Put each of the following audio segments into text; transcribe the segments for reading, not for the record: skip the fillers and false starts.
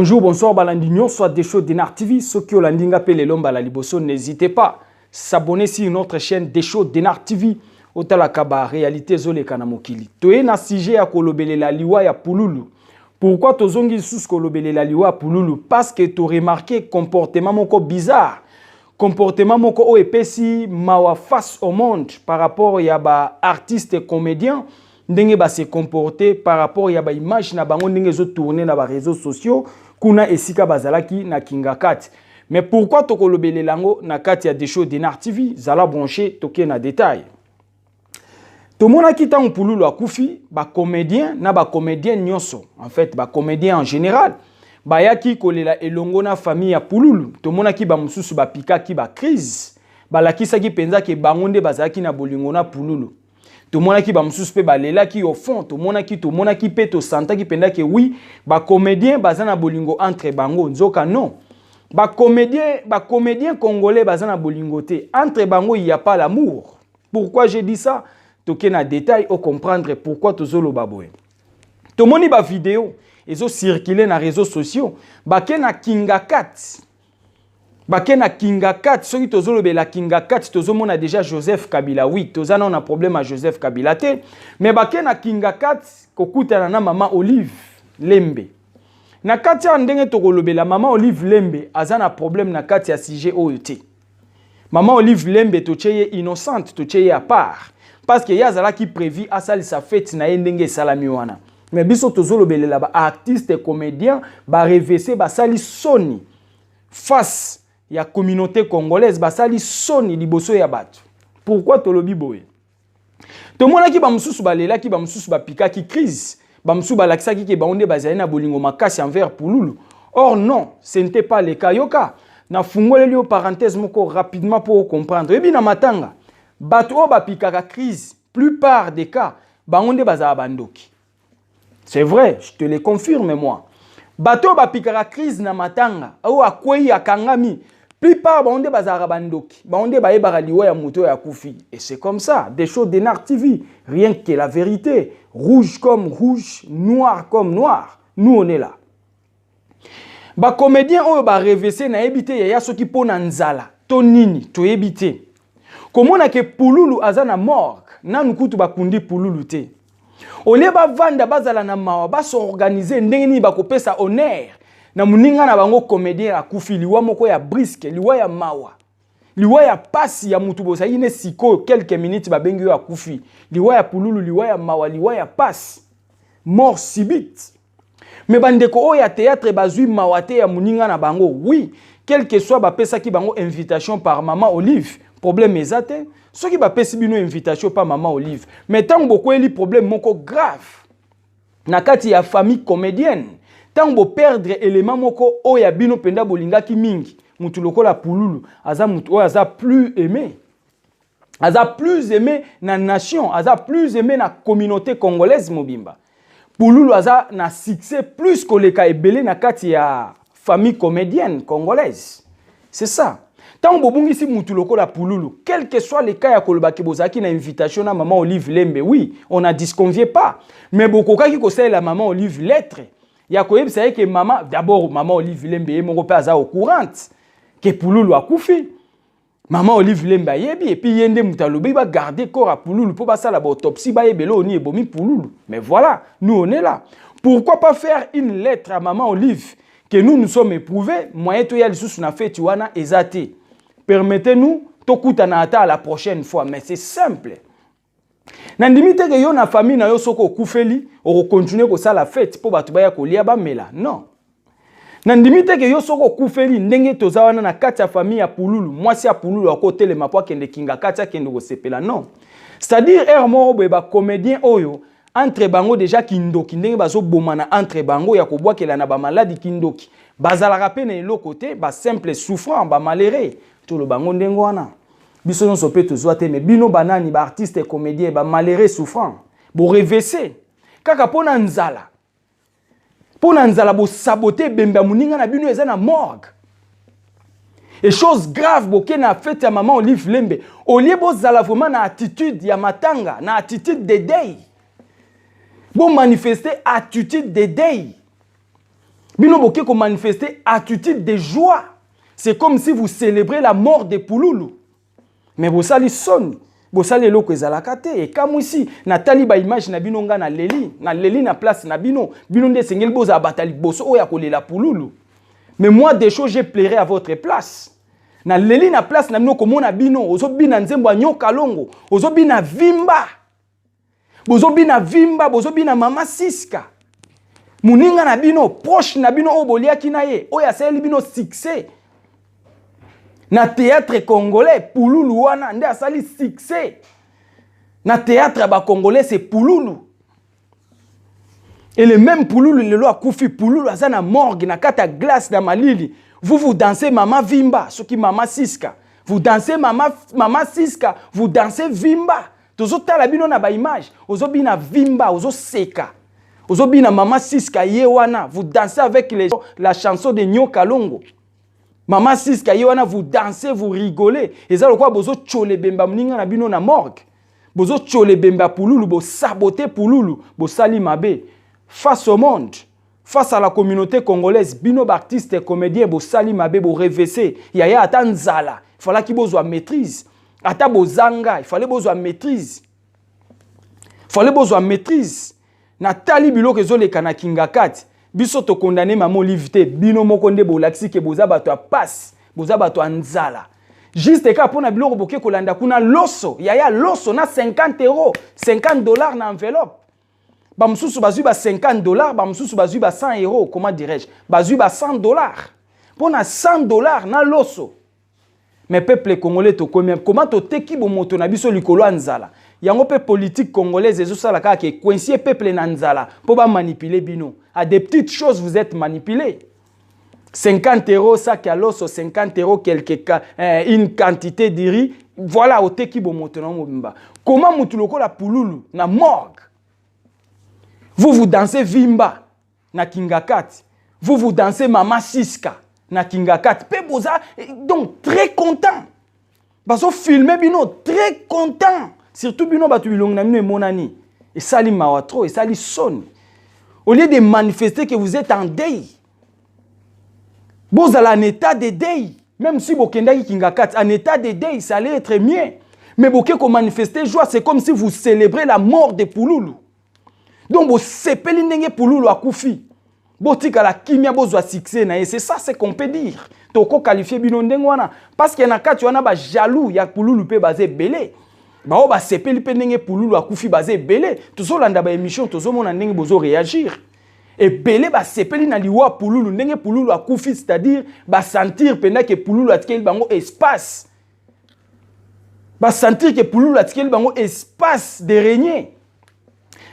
Bonjour, bonsoir, balandi nyonso ya Desho Denar TV. Soki olandi nga pe lelo mbala liboso, n'hésitez pas s'abonner sur notre chaîne Desho Denar TV. Otalaka ba réalité ezoleka na mokili. Toye na sujet ya kolobelela liwa ya Pululu. Pourquoi tozongi lisusu kolobelela liwa ya Pululu? Parce que to remarquer comportement moko bizarre. Comportement moko oyo epesi mawa face au monde par rapport ya ba artistes et comédiens ndenge ba se comporter par rapport ya ba image na bango ndenge ezo tourner na ba réseaux sociaux kuna esika bazalaki na Kingakati. Mais pourquoi tokolobelela yango na kati ya Desho Denar TV? Zala branché, toke na détail. Tomonaki ntango Pululu akufi, bacomédien na bacomédien nyonso, en fait bacomédien en général, bayaki kolela elongo na famille ya Pululu. Tomonaki bamosusu bapikaki bacrise, balakisaki mpenza ke bango nde bazalaki na bolingo na Pululu. Tomonaki bamosusu mpe balelaki au fond. Tomonaki mpe tosantaki mpenza ke oui, bacomédien baza na bolingo entre bango. Nzoka non, bacomédien congolais baza na bolingo te entre bango, il y a pas l'amour. Pourquoi j'ai dit ça? Toke na détail, ocomprendre pourquoi tozoloba boye. Tomoni bavideo ezocircule na réseaux sociaux, bake na Kingakati, bake na Kingakati. Soki tozolobela Kingakati, tozomona déjà Joseph Kabila. Oui, toza nano na problème ya Joseph Kabila te, mais bake na Kingakati kokutana na mama Olive Lembe. Na kati ya ndenge tokolobela mama Olive Lembe, aza na problème na kati ya sujet oyo te. Mama Olive Lembe, totie ye innocente, totie ye à part, parce que ye azalaki prévu asalisa fête na ye ndenge esalami wana. Mais biso tozolobelela baartiste comédien barevese, basali soni face ya communauté congolaise, basali soni liboso ya bato. Pourquoi tolobi boye? Tomonaki bamosusu balelaki, bamosusu bapikaki crise, bamosusu balakisaki ke bango nde bazali na bolingo makasi envers Pululu. Or non, ce n'était pas le cas. Yoka, nafungoleli yo parenthèse moko rapidement mpo comprendre. Oyebi, na matanga, bato oyo bapikaka crise, plupart des cas, bango nde bazala bandoki. C'est vrai, je te le confirme, moi. Bato oyo bapikaka crise na matanga, oyo akwei, akangami, plupart bango nde bazalaka bandoki, bango nde bayebaka liwa ya moto oyo akufi. Et c'est comme ça. Des choses Denar TV, rien que la vérité, rouge comme rouge, noir comme noir, nous on est là. Bacomédien oyo barevese, nayebi te yaya soki mpo na nzala to nini, toyebi te. Komona ke Pululu aza na morgue, nanu kutu bakundi Pululu te, olie bavanda, bazala na mawa, bas'organiser ndenge nini bakopesa honneur na moninga na bango comédien akufi liwa moko ya brusque, liwa ya mawa, liwa ya pasi ya mutu bozali ne sikoyo quelques minutes babengi oyo akufi. Liwa ya Pululu, liwa ya mawa, liwa ya pasi, mort subite. Mais bandeko oyo ya théâtre bazwi mawa te ya moninga na bango. Oui, quel que soit bapesaki bango invitation par mama Olive, problème eza te. Soki bapesi bino invitation par mama Olive, mais ntango bokweli problème moko grave na kati ya famille comédienne, ntango boperdre élément moko oyo ya bino mpenza bolingaki mingi, mutu lokola Pululu aza mutu oyo aza plus aimé, aza plus aimé na nation, aza plus aimé na communauté congolaise mobimba. Pululu aza na succès plus koleka ebele na kati ya famille comédienne congolaise, c'est ça. Ntango bobungisi mutu lokola Pululu, quel que soit le cas ya kolobaki bozalaki na invitation na mama Olive Lembe, oui, on a disconvient pas, mais bokokaki kosalela mama Olive lettre ya koyebisa ye ke mama, d'abord mama Olive Lembe ye moko mpe aza au courant ke Pululu akufi. Mama Olive Lembe ayebi, et puis ye nde moto alobi bagarde corps ya Pululu mpo basala baautopsie, bayebela oni ebomi Pululu. Mais voilà, nous on est là. Pourquoi pas faire une lettre à maman Olive que nous nous sommes éprouvés, moyen toya lisusu na feti wana eza te, permettez-nous tokutana ata à la prochaine fois? Mais c'est simple. Nandimi te ke yo na famille na yo, soki okufeli, okokontinue kosala fete mpo bato baya kolia, bamela. Non, nandimi te ke yo soki okufeli, ndenge toza wana na kati ya famille ya Pululu, mwasi ya Pululu akotelema mpo akende Kinga kati, akende kosepela. Non, c'est-à-dire ere moko boye, bacomédien oyo entre bango déjà kindoki, ndenge bazobomana entre bango ya kobwakela na bamaladi kindoki, bazalaka mpe na eloko te, basimple souffrant, bamalheureux. Toloba bango ndenge wana, biso nyonso mpe tozwa te. Mais bino banani, baartiste comédien, bamalheureux souffrant, borevese kaka mpo na nzala, mpo na nzala bosabote ebembe ya moninga na bino eza na morgue. Et chose grave, boke na fête ya mama Olive Lembe, olie bozala vraiment na attitude ya matanga, na attitude de deuil, bomanifeste attitude de deuil. Bino boke komanifester attitude de joie, c'est comme si vous célébrez la mort de Pululu. Mais bosali soni, bosali eloko ezalaka te. Ekamwisi, natali baimage na bino, nga naleli, naleli na place na bino. Bino nde esengeli bozala bato ya liboso oyo ya kolela Pululu, mais moi, des choses, j'ai pleuré à votre place. Naleli na place na bino komona bino ozobina nzembo ya Nyoka Longo, ozobina vimba, bozobina vimba, bozobina Mama Siska, moninga na bino, proche na bino, oyo boliaki na ye, oyo asaleli bino succès na théâtre congolais. Pululu wana nde asali succès na théâtre ya Bacongolais, c'est Pululu. Et le même Pululu lelo akufi. Pululu aza na morgue, na kati ya glace, na malili. Vous, vous dansez Mama Vimba, soki Mama Siska, vous dansez Mama Siska, vous dansez vimba. Tozotala bino na baimage, ozobina vimba, ozoseka, ozobina Mama Siska ye wana. Vous dansez avec la chanson de Nyoka Longo, Mama Siska ye wana. Vous dansez, vous rigolez. Eza lokola bozotyola ebemba moninga na bino na morgue, bozotyola ebemba Pululu, bosabote Pululu, bosali mabe face au monde, face à la communauté congolaise. Bino baartiste comédien, bosali mabe, borevese yaya. Ata nzala, ifalaki bozwa maîtrise. Ata bozanga, ifale bozwa maîtrise, fallait bozwa maîtrise. Natali biloko ezoleka na Kingakati. Biso tokondane Mama Olive te. Bino moko nde bolakisi ke boza bato ya pasi, boza bato ya nzala, juste kaka mpo na biloko boke kolanda kuna. Loso yaya, loso na 50 euro, 50 $ na enveloppe. Bamosusu bazwi ba 50 $, bamosusu bazwi ba 100 euro, comment dirais-je, bazwi ba 100 $ mpo na 100 $ na loso. Mais peuple congolais, tokomi comment? Toteki bomoto na biso likolo ya nzala. Yango mpe politique congolaise ezosala kaka ekoinsie peuple na nzala mpo bamanipuler bino. À des petites choses, vous êtes manipulés. 50 euros sac ya loso, 50 euros quelque, une quantité de riz, voilà, oteki bomoto na mobimba. Comment mutu lokola Pululu na morgue, vous, vous dansez vimba na Kingakati, vous, vous dansez Mama Siska na Kingakati mpe boza donc très content, bazofilme bino très content, surtout bino bato bilongi na bino emonani. Esali mawa trop, esali soni. Au lieu de manifester que vous êtes en deuil, bozala en état de deuil. Même si bokendaki Kingakati en état de deuil, ça allait être mieux, mais boke komanifester joie, c'est comme si vous célébrez la mort de Pululu. Donc bosepeli ndenge Pululu akufi. Botikala kimia, bozwa succès na ye. C'est ça ce qu'on peut dire. Tokoqualifier bino ndenge wana parce que na kati wana, bajaloux ya Pululu mpe baza ebele. Bao basepeli mpe ndenge Pululu akufi baza ebele. Tozolanda baémission, tozomona ndenge bozoréagir. Ebele basepeli na liwa Pululu, ndenge Pululu akufi, c'est-à-dire basentir mpenza ke Pululu atikeli bango espace, basentir ke Pululu atikeli bango espace de régner.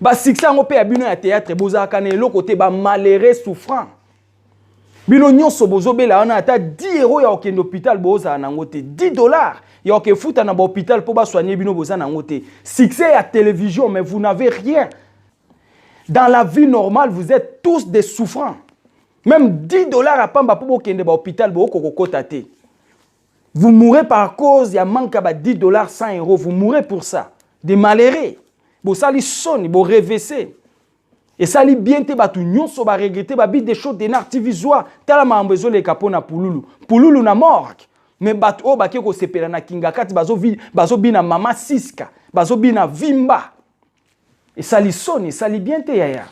Basuccès yango mpe ya bino ya théâtre, bozalaka na eloko te. Bamalheureux souffrant, bino nyonso bozobela wana, ata 10 euro ya kokende hôpital bozala nango te, 10 $ ya kokefuta na bahôpital mpo basoigne bino, boza nango te. Succès ya télévision, mais vous n'avez rien dans la vie normale. Vous êtes tous des souffrants. Même 10 $ ya pamba mpo bokende bahôpital, bokokokota te. Vous mourrez par cause ya manque ya ba 10 $, 100 euros. Vous mourrez pour ça, des malheureux. Bosali soni, borevese, esali bien te. Bato nyonso baregretter, babi des choses denar TV zwa. Tala makambo ezoleka mpo na Pululu. Pululu na morgue, mais bato oyo bake kosepela na Kingakati, bazobina Mama Siska, bazobina vimba. Esali soni, esali bien te yaya,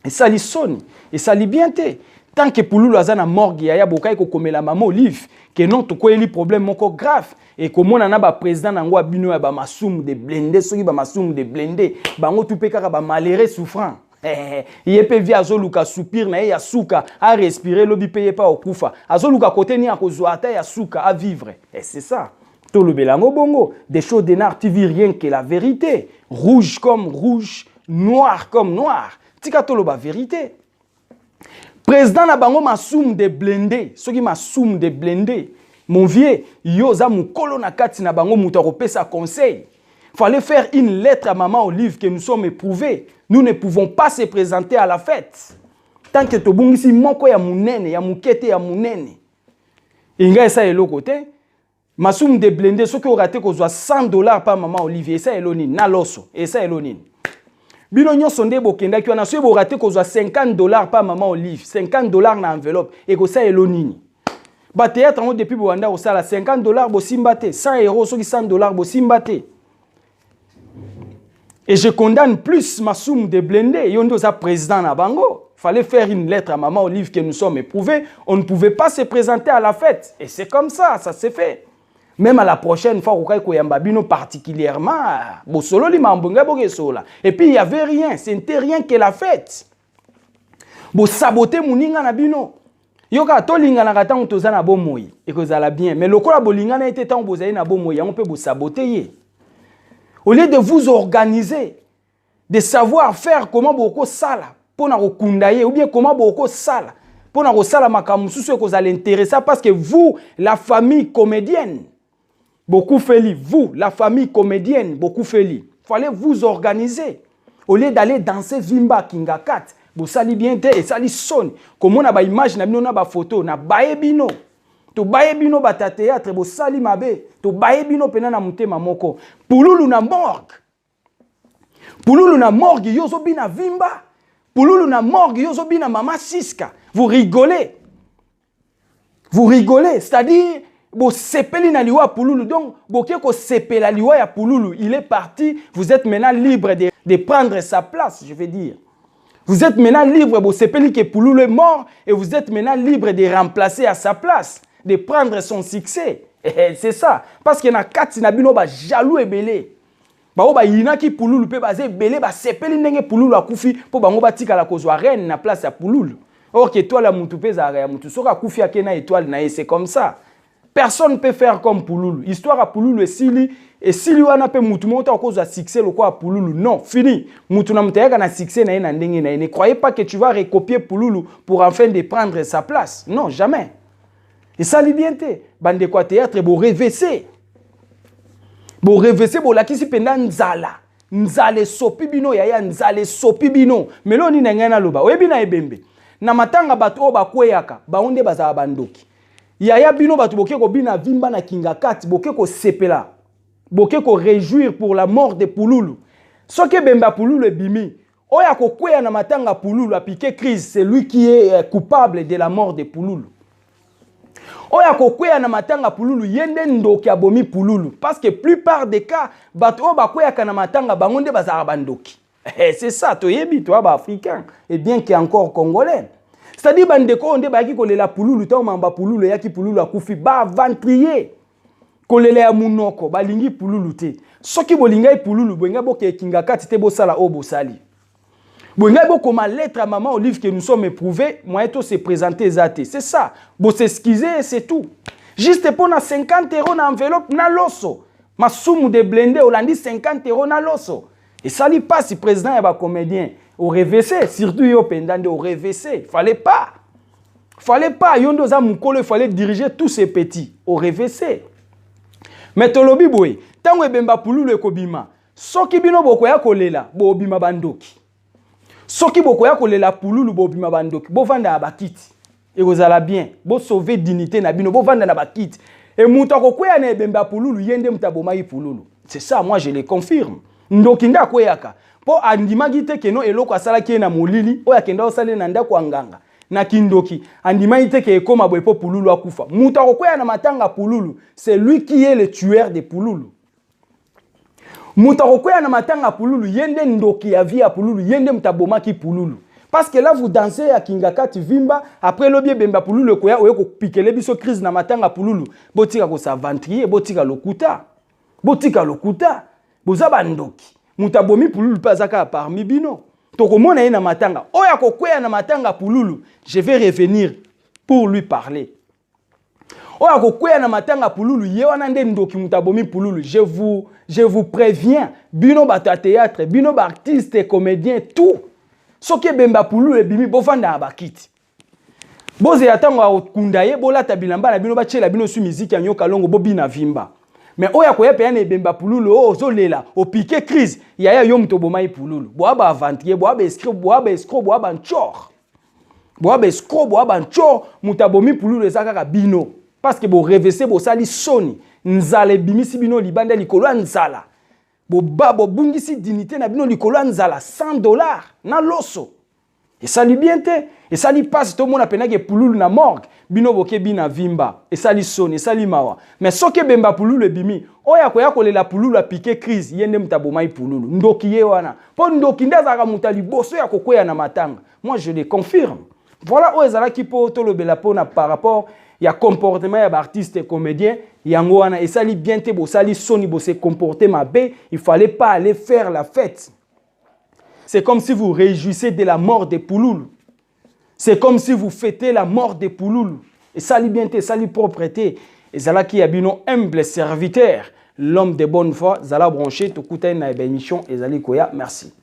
esali soni, esali bien te. Tant que Pululu aza na morgue yaya, bokai kokomela Mama Olive ke non, tokweyeli problème moko grave. Ekomona na baprésident nango ya bino ya bamasumu de blende, soki bamasumu de blende, bango tu mpe kaka bamalheureux souffrant. Ye mpe vi azoluka soupir na ye ya suka, arespire. Lobi mpe ye mpe akokufa, azoluka kote nini akozwa ata ya suka avivre. Et c'est ça, tolobela yango bongo. Des choses de TV, rien que la vérité, rouge comme rouge, noir comme noir. Tika toloba vérité. Président na bango Masumu de blende, soki Masumu de blende, mon vieux, yo oza mokolo na kati na bango, moto akopesa conseil. Fallait faire une lettre à Maman Olive que nous sommes éprouvés, nous ne pouvons pas se présenter à la fête tant que tobungisi moko ya monene, ya moke te, ya monene. Engai esa eloko te. Masumu de blende, soki orater kozwa 100 $ pa Mama Olivier, esa elo nini? Na loso esa elo nini? Bino nyonso nde bokendaki wana, soki borater kozwa 50 $ pa mama Olive, 50 $ na enveloppe ekosala elo nini? Bathéâtre yango, depuis bobanda kosala, 50 $ bosimba te, 100 euro, soki 100 $ bosimba te. Et je condamne plus Masumu de Blindé. Yo nde oza président na bango. Fallait faire une lettre à maman Olive que nous sommes éprouvés. On ne pouvait pas se présenter à la fête. Et c'est comme ça, ça s'est fait. Même à la prochaine fois, koyamba bino particulièrement, bosololi mambo ngai bokesola. Et puis il y avait rien, c'était rien que la fête. Bosaboter muninga na bino. Yoka, tolinganaka ntango toza na bomoi, ekozala bien. Mais lokola bolingana ete ntango bozali na bomoi, yango mpe bosaboter ye. Au lieu de vous organiser, de savoir faire comment bokosala mpona kokunda ye, ou bien comment bokosala mpona kosala makambo mosusu ekozala intéressant, parce que vous, la famille comédienne, bokufeli, vous, la famille comédienne, bokufeli, fallait vous organiser au lieu d'aller danser vimba Kingakat. Bosali bien te, esali soni komona baimage na bino na bafoto na baye bino. Tobaye bino, bato ya théâtre, bosali mabe. Tobaye bino mpena na motema moko. Pululu na morgue, Pululu na morgue, yo ozobina vimba. Pululu na morgue, yo ozobina mama Siska. Vous rigolez, vous rigolez, c'est-à-dire bosepeli na liwa ya Pululu. Donc boke kosepela liwa ya Pululu. Il est parti, vous êtes maintenant libre de prendre sa place. Je veux dire, vous êtes maintenant libre. Bosepeli que Pululu est mort et vous êtes maintenant libre de remplacer à sa place, de prendre son succès. Et c'est ça, parce que na kati na bino, bajaloux ebele, bao bayinaki Pululu mpe baza ebele, basepeli ndenge Pululu akufi mpo bango batikala kozwa reine na place ya Pululu. Or que étoile ya mutu mpe ezalaka ya mutu. Soki akufi, ake na étoile na ye. C'est comme ça, personne peut faire comme Pululu. Histoire ya Pululu esili, esili wana. Mpe mutu moko to akozwa succès lokola Pululu, non, fini. Mutu na mutu ayaka na succès na ye na ndenge na ye. Ne croyez pas que tu vas recopier Pululu pour enfin de prendre sa place. Non, jamais. Esali bien te. Bandeko ya théâtre, borêvesser, borêvesser, bolakisi mpenza nzala. Nzala esopi bino, yaya, nzala esopi bino. Melo nini na ngai naloba? Oyebi, na ebembe, na matanga, bato oyo bakweyaka, bango nde bazala bandoki. Yaya, bino bato boke kobina vimba na Kinga Kati, boke kosepela, boke koréjouir pour la mort de Pululu. Soki ebembe ya Pululu ebimi, oyo akokweya na matanga Pululu, apiquer crise, c'est lui qui est coupable de la mort de Pululu. Oyo akokweya na matanga Pululu, ye nde ndoki, abomi Pululu. Parce que plupart des cas, bato oyo bakweyaka na matanga, bango nde bazalaka bandoki. C'est ça, toyebi, toya baafricain et bien que encore congolais. C'est-à-dire, bandeko oyo nde bayaki kolela Pululu ntango mamba Pululu eyaki, Pululu akufi, baaventurier, kolela ya munoko, balingi Pululu te. Soki bolingai Pululu, bolingai bokee Kinga Kati te, bosala oyo bosali. Bolingai bokoma lettre à maman Olive que nous sommes éprouvés, moyen to se présenter eza te. C'est ça, bos'excuser, c'est tout. Juste mpo na 50 € na enveloppe na loso. Masumu de Blende, olandi 50 € na loso, esali mpasi. Président ya bacomédien, orêvesser, surtout yo mpenza nde orêvesser. Fallait pas, fallait pas. Yo nde oza mokolo, il fallait diriger tous ces petits. Orêvesser. Mais tolobi boye, ntango ebemba Pululu ekobima, soki bino bokoya kolela, bobima bandoki. Soki bokoya kolela Pululu, bobima bandoki. Bovanda na bakiti, ekozala bien. Bosauver dignité na bino, bovanda na bakiti. E moto akokweya na ebembe ya Pululu, ye nde moto abomaki Pululu. C'est ça, moi je le confirme. Ndoki nde akweyaka, mpo andimaki te keno eloko asalaki ye na molili oyo akenda osali na ndako ya nganga na kindoki. Andimaki te ke ekóma boye mpo Pululu akufa. Moto akokweya na matanga Pululu, c'est lui qui est le tueur de Pululu. Moto akokweya na matanga Pululu, ye nde ndoki ya vie ya Pululu, ye nde moto abomaki Pululu. Parce que là, vous dansez ya Kingakati vimba, après lobi ebemba Pululu ekoya, oye kopikele biso crise na matanga Pululu. Botika kos'aventurer, botika lokuta, botika lokuta, boza bandoki. Moto abomi Pululu mpe aza kaka parmi bino. Tokomona ye na matanga. Oyo akokweya na matanga Pululu, je vais revenir pour lui parler. Oyo akokweya na matanga Pululu, ye wana nde ndoki, moto abomi Pululu. Je vous préviens, bino bato ya théâtre, bino baartiste, comédien, tout, soki ebemba Pululu ebimi, bovanda na bakiti, bozela ntango akokunda ye, bolata bilamba na bino, batiela bino su miziki ya Nyoka Longo, bobina vimba. Mais oyo akoya mpenza na ebemba Pululu, oyo ozolela, opiquer crise, yaya, yo moto obomai Pululu. Boya baaventurier, boya baescroc, boya baescroc, boya bantsor, boya baescroc, boya bantsor. Moto abomi Pululu eza kaka bino, parce que borêvesser, bosali soni. Nzala ebimisi bino libanda likolo ya nzala. Boba bobungisi dignité na bino likolo ya nzala, 100 $ na loso. Esali bien te, esali mpasi. Tomona mpenaki Pululu na morgue, bino bokebi na vimba. Esali soni, esali mawa. Mais soki ebemba Pululu ebimi, oyo akoya kolela Pululu apike crise, ye nde moto abomai Pululu. Ndoki ye wana, mpo ndoki nde azalaka moto ya liboso ya kokweya na matanga. Moi, je le confirme. Voilà oyo ezalaki mpo tolobela mpona par rapport ya comportement ya baartiste comédien. Yango wana esali bien te, bosali soni, bose comporter mabe. Il fallait pas aller faire la fête. C'est comme si vous réjouissez de la mort de Pululu, c'est comme si vous fêtez la mort de Pululu. Esali bien te, esali propre te. Ezalaki ya bino humble serviteur, l'homme de bonne foi. Zala branché, tokutani na baémission ezali koya. Merci.